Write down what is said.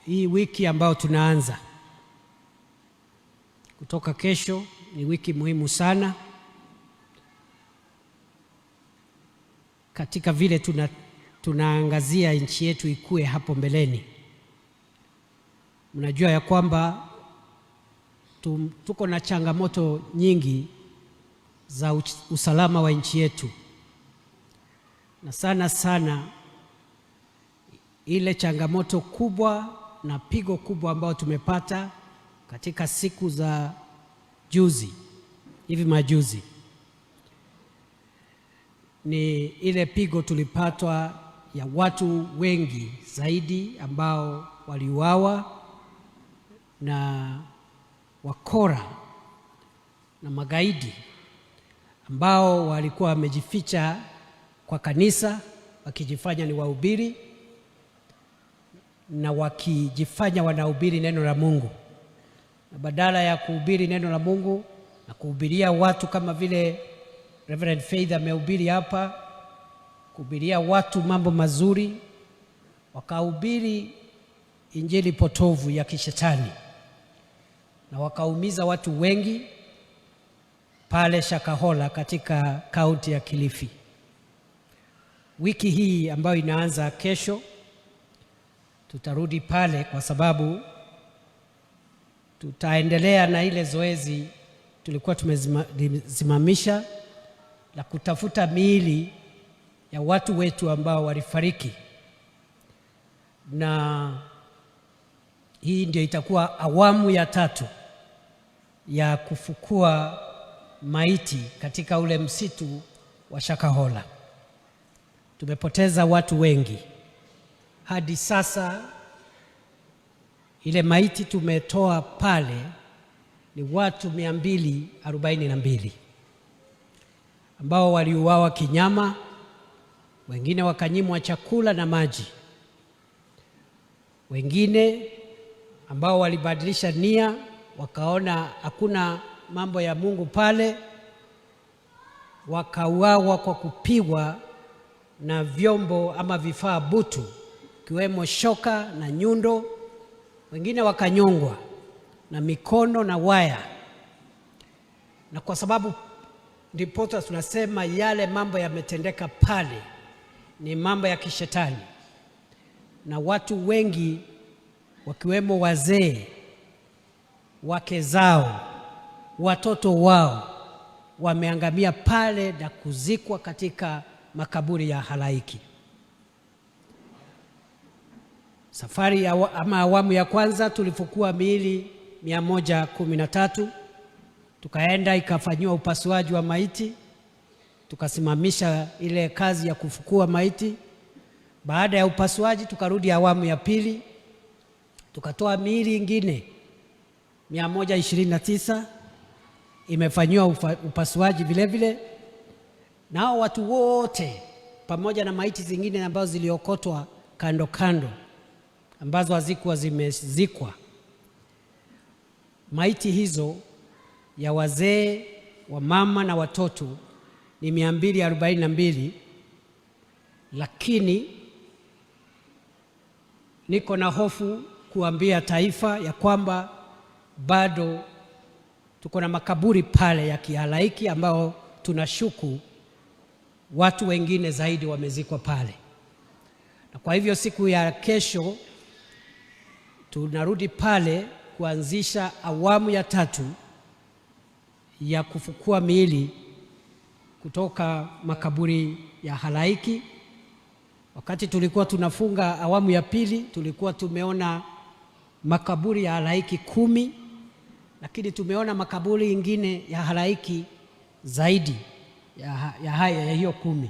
Hii wiki ambayo tunaanza kutoka kesho ni wiki muhimu sana katika vile tunaangazia nchi yetu ikue hapo mbeleni. Mnajua ya kwamba tuko na changamoto nyingi za usalama wa nchi yetu, na sana sana ile changamoto kubwa na pigo kubwa ambayo tumepata katika siku za juzi, hivi majuzi, ni ile pigo tulipatwa ya watu wengi zaidi ambao waliuawa na wakora na magaidi ambao walikuwa wamejificha kwa kanisa wakijifanya ni wahubiri na wakijifanya wanahubiri neno la Mungu, na badala ya kuhubiri neno la Mungu na kuhubiria watu kama vile Reverend Faith amehubiri hapa, kuhubiria watu mambo mazuri, wakahubiri injili potovu ya kishetani na wakaumiza watu wengi pale Shakahola katika kaunti ya Kilifi. Wiki hii ambayo inaanza kesho tutarudi pale kwa sababu tutaendelea na ile zoezi tulikuwa tumesimamisha la kutafuta miili ya watu wetu ambao walifariki, na hii ndio itakuwa awamu ya tatu ya kufukua maiti katika ule msitu wa Shakahola. Tumepoteza watu wengi hadi sasa. Ile maiti tumetoa pale ni watu 242 ambao waliuawa kinyama, wengine wakanyimwa chakula na maji, wengine ambao walibadilisha nia wakaona hakuna mambo ya Mungu pale, wakauawa kwa kupigwa na vyombo ama vifaa butu, ikiwemo shoka na nyundo, wengine wakanyongwa na mikono na waya. Na kwa sababu ndiposa tunasema yale mambo yametendeka pale ni mambo ya kishetani, na watu wengi wakiwemo wazee, wake zao, watoto wao wameangamia pale na kuzikwa katika makaburi ya halaiki. Safari ya ama awamu ya kwanza tulifukua miili 113, tukaenda ikafanyiwa upasuaji wa maiti, tukasimamisha ile kazi ya kufukua maiti. Baada ya upasuaji tukarudi awamu ya pili, tukatoa miili ingine 129 imefanyiwa upasuaji vile vile, na hao watu wote pamoja na maiti zingine ambazo ziliokotwa kando kando ambazo hazikuwa zimezikwa. Maiti hizo ya wazee, wa mama na watoto ni 242, lakini niko na hofu kuambia taifa ya kwamba bado tuko na makaburi pale ya kihalaiki ambao tunashuku watu wengine zaidi wamezikwa pale. Na kwa hivyo siku ya kesho tunarudi pale kuanzisha awamu ya tatu ya kufukua miili kutoka makaburi ya halaiki. Wakati tulikuwa tunafunga awamu ya pili, tulikuwa tumeona makaburi ya halaiki 10, lakini tumeona makaburi ingine ya halaiki zaidi ya haya ya hiyo 10.